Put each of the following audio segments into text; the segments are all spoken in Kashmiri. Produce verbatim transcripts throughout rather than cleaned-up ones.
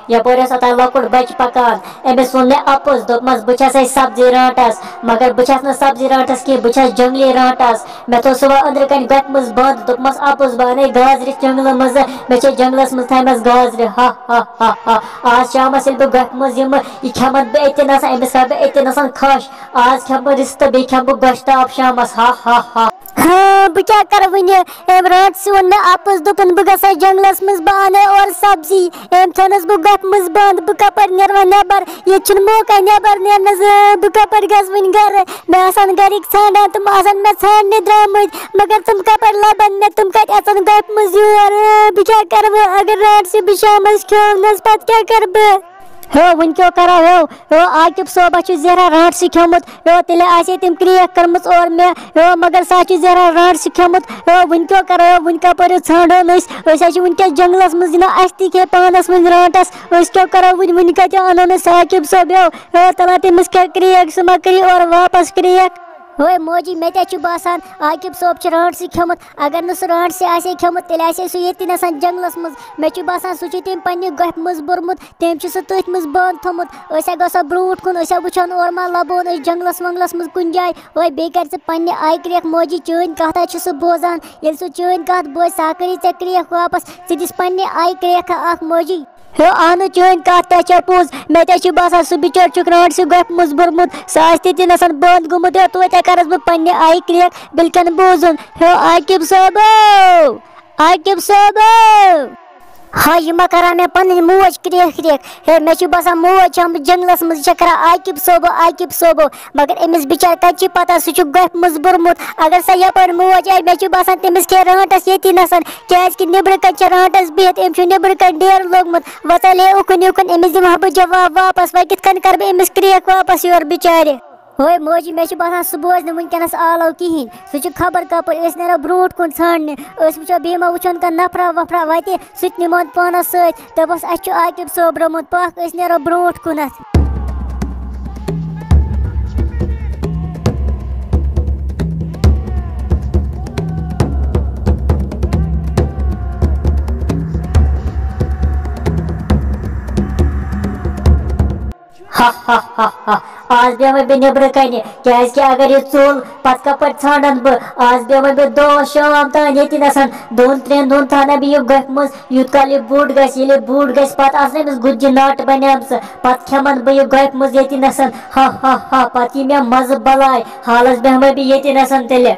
یپٲرۍ اوس اوٚتام لۄکُٹ بچہِ پکان۔ أمِس ووٚن مےٚ اپُز، دوٚپمس، "بہٕ چھسے سبزی رانٹس، مگر بہٕ چھس نہٕ سبزی رانٹس کینٛہہ، بہٕ چھس جنگلی رانٹس۔" مےٚ تھوٚو سُہ وۄنۍ أنٛدرٕ کنہِ گۄپھِ منٛز بنٛد، دوٚپمس، "اپُز، بہٕ انے گازرِ جنگلہٕ منٛزٕ، مےٚ چھے جنگلس منٛز تھایمژٕ گازرِ، ہا ہا ہا ہا۔" آز شامس ییٚلہِ بہٕ گۄپھِ منٛز یِمہٕ، یہِ کھٮ۪من بہٕ أتہِ نسن، أمِس کرٕ بہٕ أتہِ نسن کھش۔ آز کھٮ۪مہٕ بہٕ رِستہٕ، بیٚیہِ کھٮ۪مہٕ بہٕ گۄشتاب شامس، ہا ہا ہا۔ ہاں، بہٕ کیٛاہ کرٕ وۄنۍ؟ أمۍ رانٹسہِ ووٚن مےٚ اپُز، دوٚپُن، "بہٕ گژھے جنگلس منٛز، بہٕ انَے اورٕ سبزی۔" أمۍ تھٲونَس بہٕ گۄپھِ منٛز بنٛد، بہٕ کپٲرۍ نیرٕ وۄنۍ نٮ۪بر؟ ییٚتہِ چھُنہٕ موقعے نٮ۪بر نیرنَس، بہٕ کپٲرۍ گژھٕ وۄنۍ گرٕ؟ مےٚ آسَن گرِکۍ ژھانٛڈان، تِم آسَن مےٚ ژھانٛڈنہِ درٛامٕتۍ، مگر تِم کپٲرۍ لبن مےٚ؟ تِم کتہِ اژن گۄپھِ منٛز یور؟ بہٕ کیٛاہ کرٕ وۄنۍ؟ اگر رانٹسہِ بہٕ شامس کھیوٚونَس، پتہٕ کیٛاہ کرٕ بہٕ؟ ہیو، وٕنۍ کیٛاہ کرو ہیو؟ ہیو، عاقب صٲبہ چھُ زہرا رانٹسہِ کھیوٚمُت۔ ہیو، تیٚلہِ آسہِ ہے تٔمۍ کرٛیک کٔرمٕژ اورٕ مےٚ۔ ہیو، مگر سُہ ہا چھُ زہرا رانٹسہِ کھیوٚمُت۔ ہیو، وٕنۍ کیٛاہ کرو ہیو؟ وٕنۍ کپٲرۍ ژھانٛڈون أسۍ؟ أسۍ ہا چھِ وٕنکیٚس جنگلس منٛز گِنٛدان، اَسہِ تہِ کھے پانس وٕنۍ رانٹس۔ أسۍ کیٛاہ کرو وٕنہِ؟ وٕنہِ کتہِ انون أسۍ عاقب صٲب ہیو؟ ہیو، تلہ تٔمِس کھے کرٛیک، سُہ ما کری اورٕ واپس کرٛیک۔ ہوے موجی، مےٚ تہِ چھُ باسان عاقب صٲب چھُ رانٹسٕے کھیوٚمُت۔ اگر نہٕ سُہ رانٹسٕے آسہِ ہے کھیوٚمُت، تیٚلہِ آسہِ ہے سُہ ییٚتہِ نَسَن جنٛگلَس منٛز۔ مےٚ چھُ باسان سُہ چھُ تٔمۍ پنٛنہِ گۄپھِ منٛز بوٚرمُت، تٔمۍ چھُ سُہ تٔتھۍ منٛز بنٛد تھوٚمُت۔ أسۍ ہا گژھو برٛونٛٹھ کُن، أسۍ ہا وٕچھون اورٕ ما لَبون أسۍ جنٛگلَس ونٛگلَس منٛز کُنہِ جایہِ۔ ہوے بیٚیہِ کَرِ ژٕ پنٛنہِ آیہِ کرٛیکھ، موجی چٲنۍ کَتھ ہا چھُ سُہ بوزان۔ ییٚلہِ سُہ چٲنۍ کَتھ بوزِ، سُہ ہا کَری ژےٚ کرٛیکھ واپَس۔ ژٕ دِس پنٛنہِ آیہِ کرٛیکھ اَکھ، موجی۔ ہیو، اہنُو، چٲنۍ کتھ تہِ چھےٚ پوٚز۔ مےٚ تہِ چھُ باسان، سُہ بِچور چھُکھ رانٹسہِ گۄپھِ منٛز بوٚرمُت۔ سُہ آسہِ تہِ تہِ نسن بند گوٚمُت۔ ہیو، توتہِ کرس بہٕ پننہِ آیہِ کرٛیک، بلکن بوزُن۔ ہیو، عاقب صٲبو! عاقب صٲبو! ہا، یہِ ما کران مےٚ پنٕنۍ موج کرٛیک کرٛیک؟ ہے، مےٚ چھُ باسان، موج چھےٚ آمٕژ جنگلس منٛز، یہِ چھےٚ کران عاقب صٲبو، عاقب صٲبو۔ مگر أمِس بِچارِ کَتہِ چھِ پَتہ، سُہ چھُ گۄپھِ منٛز بوٚرمُت۔ اگر سۄ یَپٲرۍ موج آیہِ، مےٚ چھُ باسان، تٔمِس کھیٚیہِ رانٛٹَس ییٚتی نَسَن، کیٛازِکہِ نیٚبرٕ کَنہِ چھِ رانٛٹَس بِہِتھ، أمِس چھُ نیٚبرٕ کَنہِ ڈیرٕ لوٚگمُت۔ وۄنۍ ژَلہِ ہے اُکُن یُکُن، أمِس دِمہٕ ہا بہٕ جواب واپَس۔ وۄنۍ کِتھ کٔنۍ کَرٕ بہٕ أمِس کرٛیک واپَس یورٕ بِچارِ؟ ہوے موجی، مےٚ چھُ باسان، سُہ بوزِ نہٕ وٕنکیٚنَس آلو کِہیٖنۍ۔ سُہ چھُ خبر کَپٲرۍ، أسۍ نیرو برونٛٹھ کُن ژھانٛڈنہِ۔ أسۍ وٕچھو، بیٚیہِ ما وٕچھون کانٛہہ نفرا وفرا وَتہِ، سُہ تہِ نِمون پانَس سۭتۍ۔ دوٚپُس، اَسہِ چھُ عاقب صٲب درٛامُت پَکھ، أسۍ نیرو برونٛٹھ کُنَتھ۔ ہا ہا ہا ہا۔ آز بیٚہمَے بہٕ نیٚبرٕ کَنہِ، کیٛازِکہِ اگر یہِ ژوٚل، پَتہٕ کَپٲرۍ ژھانٛڈَن بہٕ؟ آز بیٚہمَے بہٕ دۄہ شام تام ییٚتی نَسَن، دۄن ترٛٮ۪ن دۄہَن تھاونَے بہٕ یہِ گۄپھِ منٛز، یوٗت کال یہِ بوٚڑ گژھِ۔ ییٚلہِ یہِ بوٚڑ گژھِ، پَتہٕ آسَن أمِس گُتجہِ ناٹہٕ بَنیمژٕ، پَتہٕ کھٮ۪مَن بہٕ یہِ گۄپھِ منٛز ییٚتی نَسَن۔ ہا ہا ہا، پَتہٕ یی مےٚ مَزٕ بَلاے، حالَس بیٚہمَے بہٕ ییٚتی نَسَن تیٚلہِ۔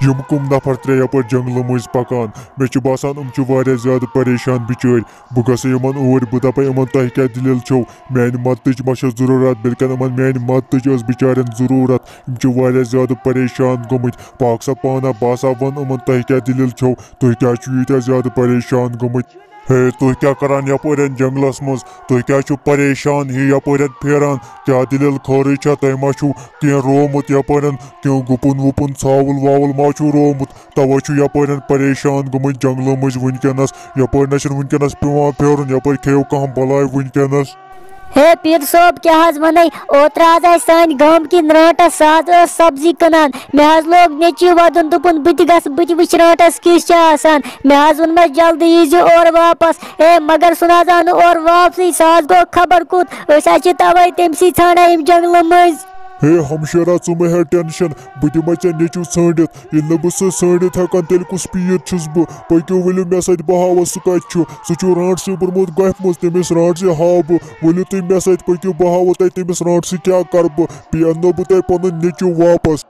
یِم کٕم نفر ترٛےٚ یپٲرۍ جنگلہٕ مٔنٛزۍ پکان؟ مےٚ چھُ باسان، یِم چھِ واریاہ زیادٕ پریشان بِچٲرۍ۔ بہٕ گژھٕ یِمن اوٗرۍ، بہٕ دپے یِمن، تۄہہِ کیٛاہ دٔلیٖل چھو؟ میانہِ مدتٕچ ما چھےٚ ضروٗرت؟ بلکہِ یِمن میانہِ مدتٕچ ٲس بِچارٮ۪ن ضروٗرت۔ یِم چھِ واریاہ زیادٕ پریشان گٔمٕتۍ۔ پاک سا پانہ، بہٕ ہسا ونہٕ یِمن، تۄہہِ کیٛاہ دٔلیٖل چھو؟ تُہۍ کیٛازِ چھِو ییٖتیٛاہ زیادٕ پریشان گٔمٕتۍ؟ ہے، تُہۍ کیٛاہ کران یپٲرٮ۪ن جنگلس منٛز؟ تُہۍ کیٛازِ چھِو پریشان ہی یپٲرٮ۪ن پھیران؟ کیٛاہ دٔلیٖل خٲرٕے چھا؟ تۄہہِ ما چھُو کینٛہہ روومُت یپٲرٮ۪ن؟ کینٛہہ گُپُن وُپُن، ژھاوُل واوُل ما چھُو روومُت؟ توے چھُو یپٲرٮ۪ن پریشان گٔمٕتۍ جنگلہٕ مٔنٛزۍ وٕنکیٚنس۔ یپٲرۍ نہ چھِنہٕ وٕنکیٚنس پٮ۪وان پھیرُن، یپٲرۍ کھیٚیِو کانٛہہ بلاے وٕنکیٚنس۔ ہے پیر صٲب، کیٛاہ حظ وَنَے؟ اوترٕ حظ آیہِ سانہِ گامہٕ کِنۍ رانٛٹَس، سُہ حظ ٲس سبزی کٕنان۔ مےٚ حظ لوگ نیٚچوۍ وَدُن، دوٚپُن، "بہٕ تہِ گژھٕ، بہٕ تہِ وٕچھِ رانٛٹَس کِژھ چھِ آسان۔" مےٚ حظ ووٚنمَس، "جلدی ییٖزِ اورٕ واپَس۔" ہے، مگر سُہ نہ حظ آو نہٕ اورٕ واپسٕے، سُہ حظ گوٚو خبر کوٚت۔ أسۍ حظ چھِ تَوَے تٔمۍ سٕے ژھانٛڈان ییٚمہِ جنٛگلہٕ مٔنٛزۍ۔ ہے ہمشیرا، ژٕ مہ ہےٚ ٹینشن، بہٕ دِمے ژےٚ نیٚچوٗ ژھٲنٛڈِتھ۔ ییٚلہِ نہٕ بہٕ سُہ ژھٲنٛڈِتھ ہٮ۪کان، تیٚلہِ کُس پیٖر چھُس بہٕ؟ پٔکِو ؤلِو مےٚ سۭتۍ، بہٕ ہاوس سُہ کتہِ چھُ۔ سُہ چھُ رانٛٹسٕے بوٚرمُت گۄپھِ منٛز، تٔمِس رانٛٹسٕے ہاوٕ بہٕ۔ ؤلِو تُہۍ مےٚ سۭتۍ، پٔکِو، بہٕ ہاوو تۄہہِ تٔمِس رانٛٹسٕے کیٛاہ کرٕ بہٕ۔ بیٚیہِ انہٕ نو بہٕ تۄہہِ پنُن نیٚچوٗ واپس۔